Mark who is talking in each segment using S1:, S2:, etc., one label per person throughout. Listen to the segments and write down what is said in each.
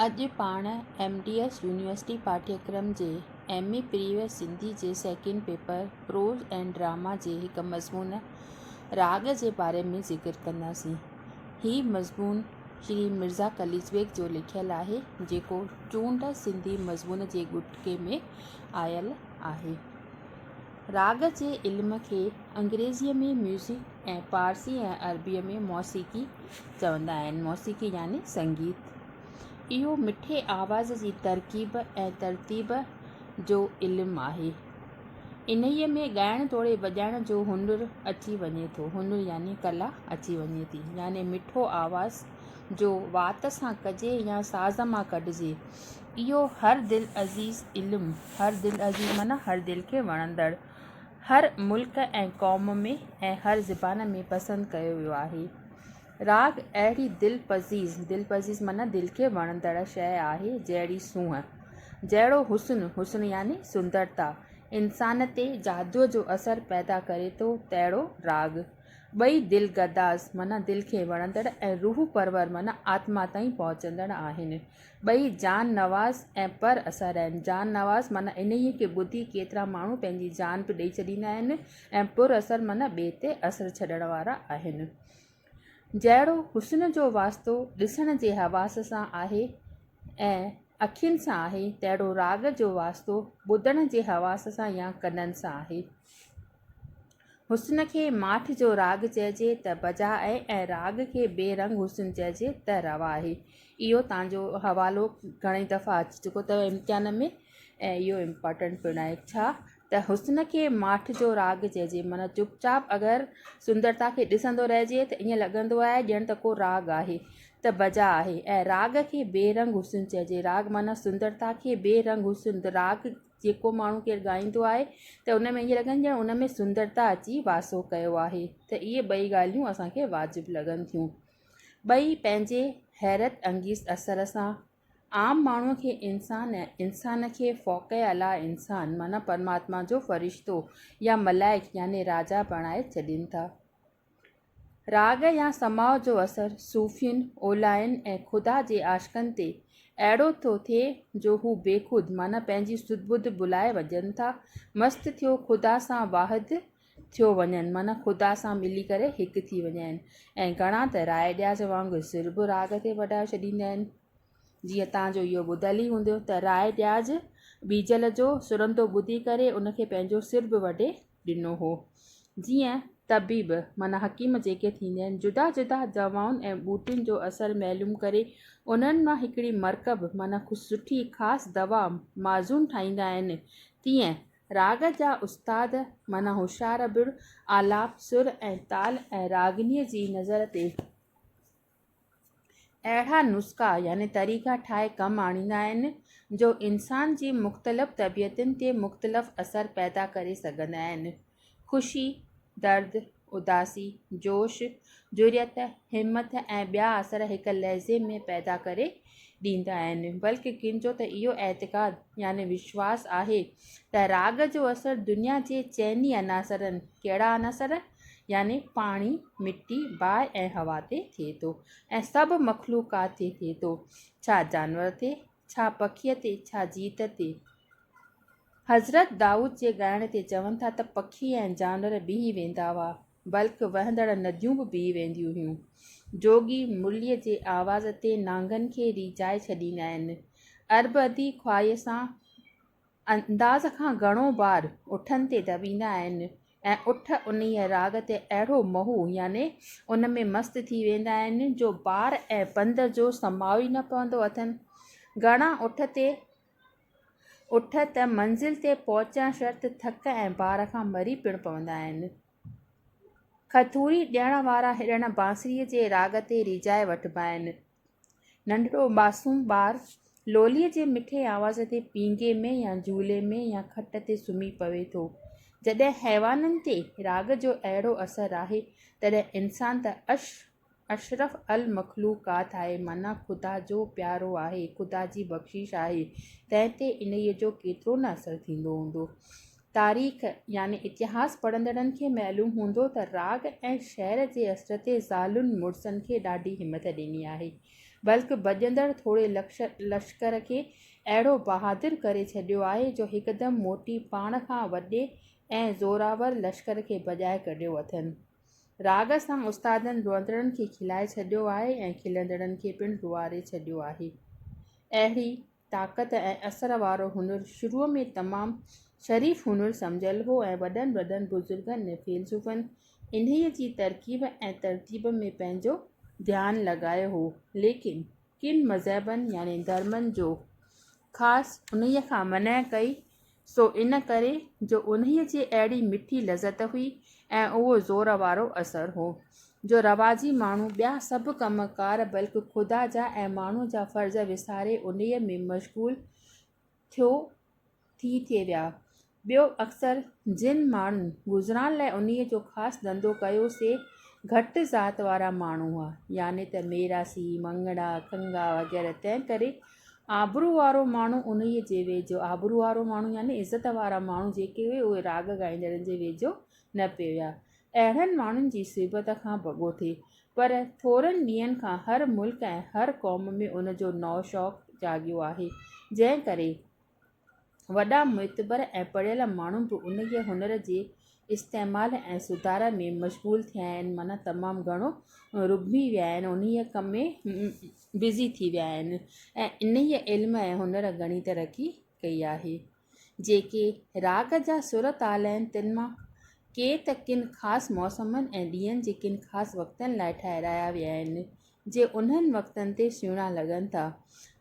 S1: اڄ پاڻ M D S university پاٺيڪرم جي ايم اي پريويس سنڌي جي second paper prose and drama جي هڪ مضمون راڳ جي باري ۾ ذڪر ڪنداسين. هي مضمون شري مرزا قليچ بيگ جو لکيل آهي جيڪو چونڊ سنڌي مضمون جي ڳٽڪي ۾ آيل آهي. راڳ جي علم کي انگريزيء ۾ ميوزڪ ۽ پارسي ۽ عربيء ۾ موسيقي چوندا آهن. موسيقي يعني سنگيت. اهو مٺي آواز جي ترڪيب ۽ ترتيب جو علم آهي. انهيء ۾ ڳائڻ توڙي وڄائڻ جو هنر اچي وڃي ٿو. هنر يعني ڪلا اچي وڃي ٿي. يعني مٺو آواز جو وات سان ڪجي يا ساز مان ڪڍجي. اهو هر دل عزيز علم، هر دل عزيز معنيٰ هر دل کي وڻندڙ، هر ملڪ ۽ قوم ۾ ۽ هر زبان ۾ پسند ڪيو ويو آهي. راڳ اهڙي دل پذيز، دل پذيز معنيٰ دل کي وڻندڙ شيء آهي، جهڙي سونهن، جهڙو حسن، حسن يعني سندرتا، انسان تي جادوء جو اثر پيدا ڪري ٿو، تهڙو راڳ. ٻئي دل گداز معنيٰ دل کي وڻندڙ ۽ روح پرور معنيٰ آتما تائين پهچندڙ آهن. ٻئي جان نواز ۽ پر اثر آهن. جان نواز معنيٰ انهيء کي ٻڌي ڪيترا ماڻهو پنهنجي جان به ڏئي ڇڏيندا آهن ۽ پر اثر معنيٰ ٻئي تي اثر ڇڏڻ وارا آهن. جهڙو حسن جو واسطو ڏسڻ جي حواس سان آهي ۽ اکين سان آهي، تهڙو راڳ جو واسطو ٻڌڻ جي حواس سان يا ڪنن سان آهي. حسن کي ماٺ جو راڳ چئجي ته بجا آهي ۽ راڳ کي بي رنگ حسن چئجي ته روا آهي. اهو توهان جو حوالو گهڻئي دفعا اچي چڪو اٿو امتحان ۾ ۽ اهو امپارٽنٽ پڻ آهي. ڇا ته حسن کي ماٺ جو راڳ چئجي معنيٰ چپ چاپ اگر سندرتا کي ڏسندو رهجي ته ائين لڳندو آهي ڄڻ ته ڪو راڳ آهي ته بجا آهي ۽ راڳ کي بي رنگ حسن چئجي راڳ معنيٰ سندرتا کي بي رنگ حسن راڳ جيڪو ماڻهو ڪير ڳائيندو آهي ته ان ۾ ائين لڳندو ڄڻ ان ۾ سندرتا اچي واسو ڪيو آهي ته اهي ٻئي ڳالهيون اسان کي واجب لڳن ٿيون. ٻئي پنهنجي حيرت انگيز اثر سان عام ماڻهوء کي انسان ۽ انسان کي فوق اعليٰ انسان معنيٰ پرماتما جو فرشتو يا ملائڪ يعني راجا بڻائي ڇڏين ٿا. راڳ يا سماع جو اثر صوفين، اوليائن ۽ خدا جي عاشقن تي اهڙو ٿو ٿئي جو هو بيخود معنيٰ پنهنجي سڌ ٻڌ ڀلائي وڃن ٿا، مست ٿيو خدا سان واحد ٿيو وڃن معنيٰ خدا سان ملي ڪري هڪ ٿي وڃن ۽ گهڻا ته راء ڏياچ وانگر سر به راڳ تي وڍائي ڇڏيندا آهن. جيئن توهان جو اهو ٻڌل ئي هوندو ته راء ڏياچ ٻيجل جو سرندو ٻڌي ڪري ان کي پنهنجو سر به وڍي ڏنو هو. جيئن طبيب معنيٰ حڪيم جيڪي ٿيندا آهن، جدا جدا دوائن ۽ ٻوٽين جو اثر معلوم ڪري، انهن مان هڪڙي مرڪب معنيٰ سٺي خاص دوا معجون ٺاهيندا آهن، تيئن راڳ جا استاد معنيٰ هوشيار به آلاپ، سر ۽ تال ۽ راڳنيء جي نظر تي اهڙا نسخا يعني طريقا ٺاهي ڪم آڻيندا آهن، جو انسان جي مختلف طبيعتن تي مختلف اثر پيدا ڪري سگهندا آهن. خوشي، درد، اداسي، جوش، جرئت، همٿ ۽ ٻيا اثر هڪ لحظي ۾ پيدا ڪري ڏيندا آهن. بلڪ ڪن جو ته اهو اعتقاد يعني وشواس آهي ته راڳ جو اثر دنيا جي چئني عناصرن، ڪهڙا عناصر؟ يعني پاڻي، مٽي، باهه ۽ هوا تي ٿئي ٿو ۽ سڀ مخلوقات تي ٿئي ٿو، ڇا جانور تي، ڇا پکيء تي، ڇا جيت تي. حضرت دائود جي ڳائڻ تي چون ٿا ته پکي ۽ جانور بيهي ويندا هئا، بلڪ وهندڙ نديون به بيهي وينديون هيون. جوڳي مرليء جي آواز تي نانگن کي ريجهائي ڇڏيندا آهن. عرب ادي خواهيء سان انداز کان گهڻو بار اٺن تي دٻيندا آهن ۽ اٺ انهيء راڳ تي اهڙو محو يعني ان ۾ مست ٿي ويندا آهن جو بار ۽ پنڌ جو سماء ئي نه پوندو اٿن. گهڻا اٺ تي اٺ ته منزل تي پهچڻ شرط ٿڪ ۽ بار کان مري پڻ پوندا آهن. کٿوري ڏيڻ وارا هرڻ بانسريء جي راڳ تي ريجهائي وٺبا آهن. ننڍڙو معصوم ٻار لوليء جي مٺي آواز تي پينگهي ۾ يا جهولي ۾ يا کٽ تي سمهي پوي ٿو. جڏهن حيوانن تي راڳ جو اهڙو اثر آهي، تڏهن انسان ته اشرف المخلوقات آهي، معنيٰ خدا جو پيارو آهي، خدا جي بخشش آهي، تنهن تي انهيء جو ڪيترو نه اثر ٿيندو هوندو. تاريخ يعني اتهاس پڙهندڙن کي معلوم هوندو ته راڳ ۽ شعر جي اثر تي زالن مڙسن کي ڏاڍي همت ڏني آهي. بلڪ ڀڄندڙ ٿوري لشڪر کي اهڙو بهادر ڪري ڇڏيو آهي، جو هڪدم موٽي پاڻ کان وڏي ۽ زوراور لشڪر کي ڀڄائي ڪڍيو اٿن. راڳ سان استادن روئندڙن کي کلائي ڇڏيو آهي ۽ کلندڙن کي پڻ روئاري ڇڏيو آهي. اهڙي طاقت ۽ اثر وارو هنر شروع ۾ تمام شريف هنر سمجهيل هو ۽ وڏن وڏن بزرگن ۽ فيلسوفن انهيء جي ترڪيب ۽ ترتيب ۾ پنهنجو ڌيان لڳايو هو، ليڪن ڪن مذهبن يعني ڌرمن جو خاص انهيء کان منع ڪئي سو ان ڪري جو انهيء جي اهڙي مٺي لذت هئي ۽ اهو زور وارو اثر هو، جو رواجي ماڻهو ٻيا سڀ ڪم ڪار بلڪ خدا جا ۽ ماڻهوء جا فرض وساري انهيء ۾ مشغول ٿيو ٿي ٿي ويا. ٻيو اڪثر جن ماڻهن گذران لاء انهيء جو خاص ڌنڌو ڪيو سي گهٽ ذات وارا ماڻهو هئا، يعني ته ميراسي، مڱڻا، کنگها وغيره، تنهنڪري آبرو وارو ماڻهو انهيء جي ويجهو، آبرو وارو ماڻهو يعني عزت وارا ماڻهو جيڪي اهي، اهي راڳ ڳائيندڙن جي ويجهو نه پئي ويا. اهڙن ماڻهن جي صحبت کان ڀڳو ٿي. پر ٿورن ڏينهن کان هر ملڪ ۽ هر قوم ۾ ان جو نئون شوق جاڳيو آهي، جنهن ڪري وڏا معتبر ۽ پڙهيل ماڻهو به انهيء هنر جي استعمال ۽ سڌار ۾ مشغول ٿيا آهن، معنيٰ تمام گهڻو رڀي ويا آهن، انهيء ڪم ۾ بزي ٿي ويا آهن ۽ انهيء علم ۽ هنر گهڻي ترقي ڪئي آهي. جيڪي راڳ جا سر تال آهن، تن مان ڪي ته ڪن خاص موسمن ۽ ڏينهن جي ڪن خاص وقتن لاء ٺهرايا ويا آهن، جي انهن وقتن تي سهڻا لڳن ٿا.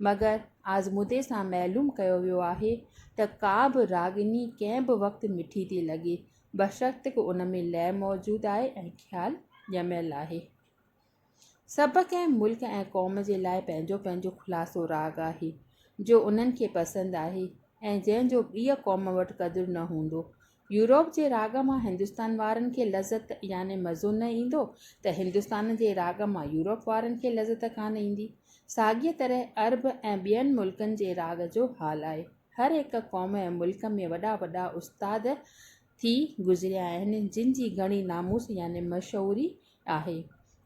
S1: مگر آزمودي سان معلوم ڪيو ويو آهي ته ڪا به راڳني ڪنهن به وقت مٺي ٿي لڳي، بشرطيڪ ان ۾ لئه موجود آهي ۽ خيال ڄميل آهي. سڀ ڪنهن ملڪ ۽ قوم جي لاء پنهنجو پنهنجو خلاصو راڳ آهي، جو انهن کي پسند آهي ۽ جنهن جو ٻيء قوم وٽ قدر نه هوندو. يورپ جي راڳ مان هندستان وارن کي لذت يعني مزو نه ايندو ته هندستان جي راڳ مان يورپ وارن کي لذت ڪانه ايندي. ساڳيء طرح عرب ۽ ٻين ملڪن جي راڳ جو حال آهي. هر هڪ قوم ۽ ملڪ ۾ وڏا وڏا استاد ٿي گذريا آهن، جن جي گهڻي ناموس يعني مشهوري آهي.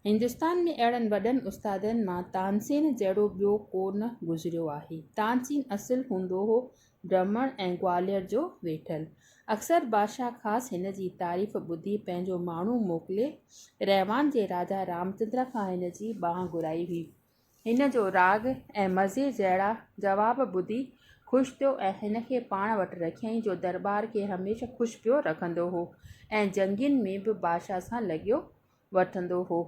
S1: هندستان ۾ اهڙن وڏن استادن مان تانسين جهڙو ٻيو ڪو نه گذريو آهي. تانسين اصل هوندو هو برهمڻ ۽ گواليار جو ويٺل. اڪثر بادشاهه خاص هن جي تعريف ٻڌي پنهنجو ماڻهو موڪلي ريوان جي راجا رامچندر کان هن جي ٻانهن گهرائي هئي. هن جو راڳ ۽ مزي جهڙا جواب ٻڌي خوش ٿيو ۽ هن کي پاڻ وٽ رکيائين جو درٻار کي هميشه خوش پيو رکندو هو ۽ جنگين ۾ به بادشاهه سان لڳيو وٺندو هو.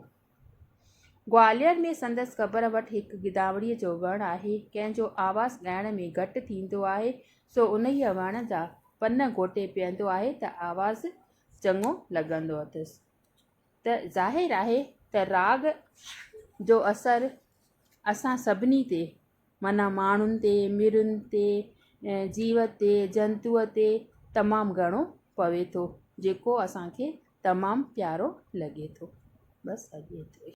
S1: گواليار ۾ سندس قبر وٽ هڪ گداوڙيء جو وڻ آهي، ڪنهن جو آواز ڳائڻ ۾ گهٽ ٿيندو آهي، سو انهيء وڻ جا پن گهوٽي پيئندو آهي ته آواز چڱو لڳندو اٿس. ته ظاهر آهي ته راڳ جو اثر اسان سڀني تي معنيٰ ماڻهن تي، ميرن تي، جيو تي، جنتوء تي تمام گهڻو پوي ٿو، جيڪو اسان کي تمام پيارو لڳي ٿو. بس اڄ ايترو ئي.